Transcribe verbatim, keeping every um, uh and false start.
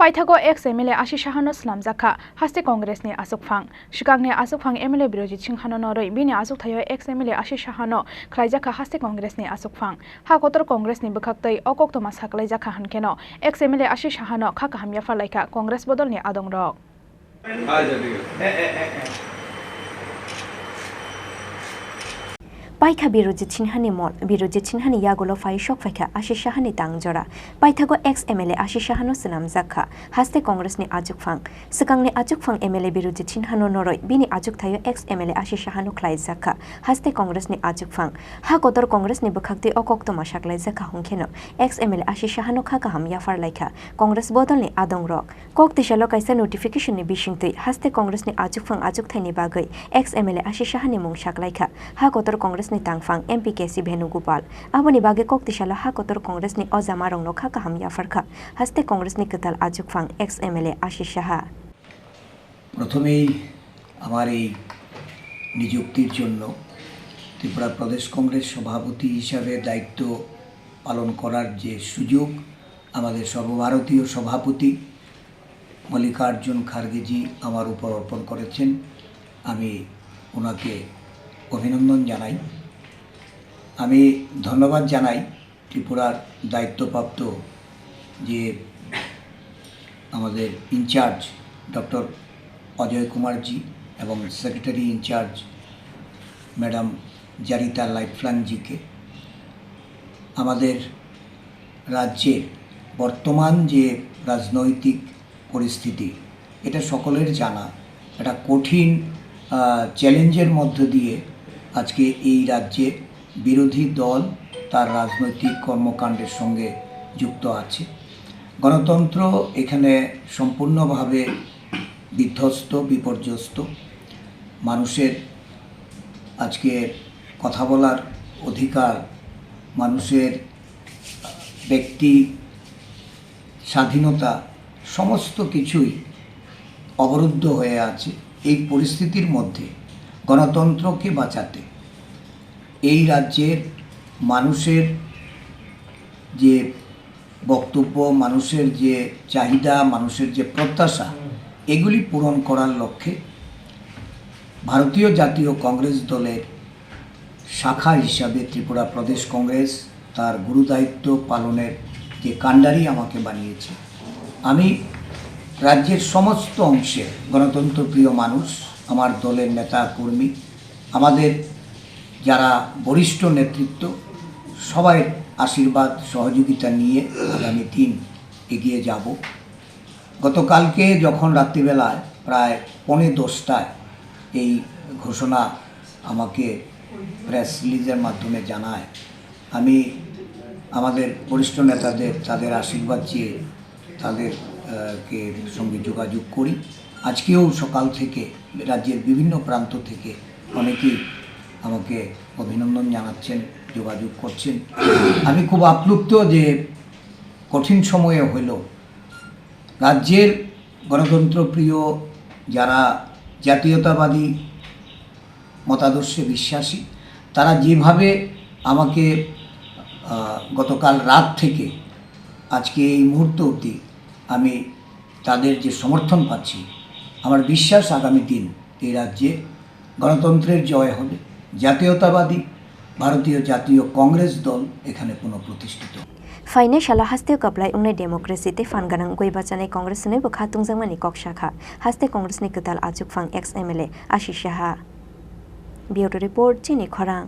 Paithago ex M L A Ashish Sahano swnamjak kha haste Congress ni achukphang. Swkangni achukphang M L A Birojit Singhano norwi bini achukthaio ex M L A Ashish Sahano khlaijak kha haste Congress ni achukphang. Ha kotor Congress ni bwkhaktwi o koktwma saklaijak kha hwnkheno ex M L A Ashish Sahano kha kaham yapharlaikha Congress bodolni adongrok. Paikha Birojit Sinhani mol, Birojit Sinhani yagulo phai sok phaikha Ashish Sahani tang jora. Paithago ex M L A Ashish Sahano swnamjak kha haste Congress ni achukphang. Swkangni achukphang M L A Birojit Sinhano norwi bini achukthaio ex M L A Ashish Sahano khlaijak kha haste Congress ni achukphang. Ha kotor Congress ni bwkhaktwi o koktwma saklaijak kha hwnkheno ex M L A Ashish Sahano kha kaham yapharlaikha Congress bodolni adongrok. Kok tisalo kaisa notification ni bisingtwi haste Congress ni achukphang achukthaini bagwi ex M L A Ashish Sahani mung saklaikha ha kotor Congress ni tangphang M P K C Venugopal. Aboni bagwi kok tisalo ha kotor Congress ni o jamarokno kha kaham yapharkha haste Congress ni kwtal achukphang ex M L A Ashish Saha. প্রথমেই আমার এই নিযুক্তির জন্য ত্রিপুরা প্রদেশ কংগ্রেস সভাপতি হিসাবে দায়িত্ব পালন করার যে সুযোগ আমাদের সর্বভারতীয় সভাপতি মল্লিকার্জুন খার্গেজি আমার উপর অর্পণ করেছেন, আমি ওনাকে অভিনন্দন জানাই। আমি ধন্যবাদ জানাই ত্রিপুরার দায়িত্বপ্রাপ্ত যে আমাদের ইনচার্জ ডক্টর অজয় কুমারজি এবং সেক্রেটারি ইনচার্জ ম্যাডাম জারিতা লাইফলাংজিকে। আমাদের রাজ্যের বর্তমান যে রাজনৈতিক পরিস্থিতি, এটা সকলের জানা। একটা কঠিন, আহ, চ্যালেঞ্জের মধ্য দিয়ে আজকে এই রাজ্যে বিরোধী দল তার রাজনৈতিক কর্মকাণ্ডের সঙ্গে যুক্ত আছে। গণতন্ত্র এখানে সম্পূর্ণভাবে বিধ্বস্ত, বিপর্যস্ত। মানুষের আজকে কথা বলার অধিকার, মানুষের ব্যক্তি স্বাধীনতা, সমস্ত কিছুই অবরুদ্ধ হয়ে আছে। এই পরিস্থিতির মধ্যে গণতন্ত্রকে বাঁচাতে এই রাজ্যের মানুষের যে বক্তব্য, মানুষের যে চাহিদা, মানুষের যে প্রত্যাশা, এগুলি পূরণ করার লক্ষ্যে ভারতীয় জাতীয় কংগ্রেস দলের শাখা হিসাবে ত্রিপুরা প্রদেশ কংগ্রেস তার গুরুদায়িত্ব পালনের যে কাণ্ডারি আমাকে বানিয়েছে, আমি রাজ্যের সমস্ত অংশের গণতন্ত্রপ্রিয় মানুষ, আমার দলের নেতা কর্মী, আমাদের যারা বরিষ্ঠ নেতৃত্ব, সবাই আশীর্বাদ সহযোগিতা নিয়ে আগামী দিন এগিয়ে যাব। গতকালকে যখন রাত্রিবেলায় প্রায় পৌনে দশটায় এই ঘোষণা আমাকে প্রেস রিলিজের মাধ্যমে জানায়, আমি আমাদের বরিষ্ঠ নেতাদের তাদের আশীর্বাদ চেয়ে তাদের, আহ, কে সঙ্গে যোগাযোগ করি। আজকেও সকাল থেকে রাজ্যের বিভিন্ন প্রান্ত থেকে অনেকেই আমাকে অভিনন্দন জানাচ্ছেন, যোগাযোগ করছেন। আমি খুব আপ্লুত যে কঠিন সময়ে হলেও রাজ্যের গণতন্ত্রপ্রিয়, যারা জাতীয়তাবাদী মতাদর্শে বিশ্বাসী, তারা যেভাবে আমাকে, আহ, গতকাল রাত থেকে আজকে এই মুহূর্ত অবধি আমি তাদের যে সমর্থন পাচ্ছি, আমার বিশ্বাস আগামী দিন এই রাজ্যে গণতন্ত্রের জয় হবে, জাতীয়তাবাদী ভারতীয় জাতীয় কংগ্রেস দল এখানে পুনঃপ্রতিষ্ঠিত। Phainai salo hasteo kwplai wngnai democracy tei phan gwnang wngwi bachanai Congress hwnwibo kha tungjakmani kok sakha haste Congress ni kwtal achukphang ex M L A Ashish Saha. Bureau Report, Chini Khorang.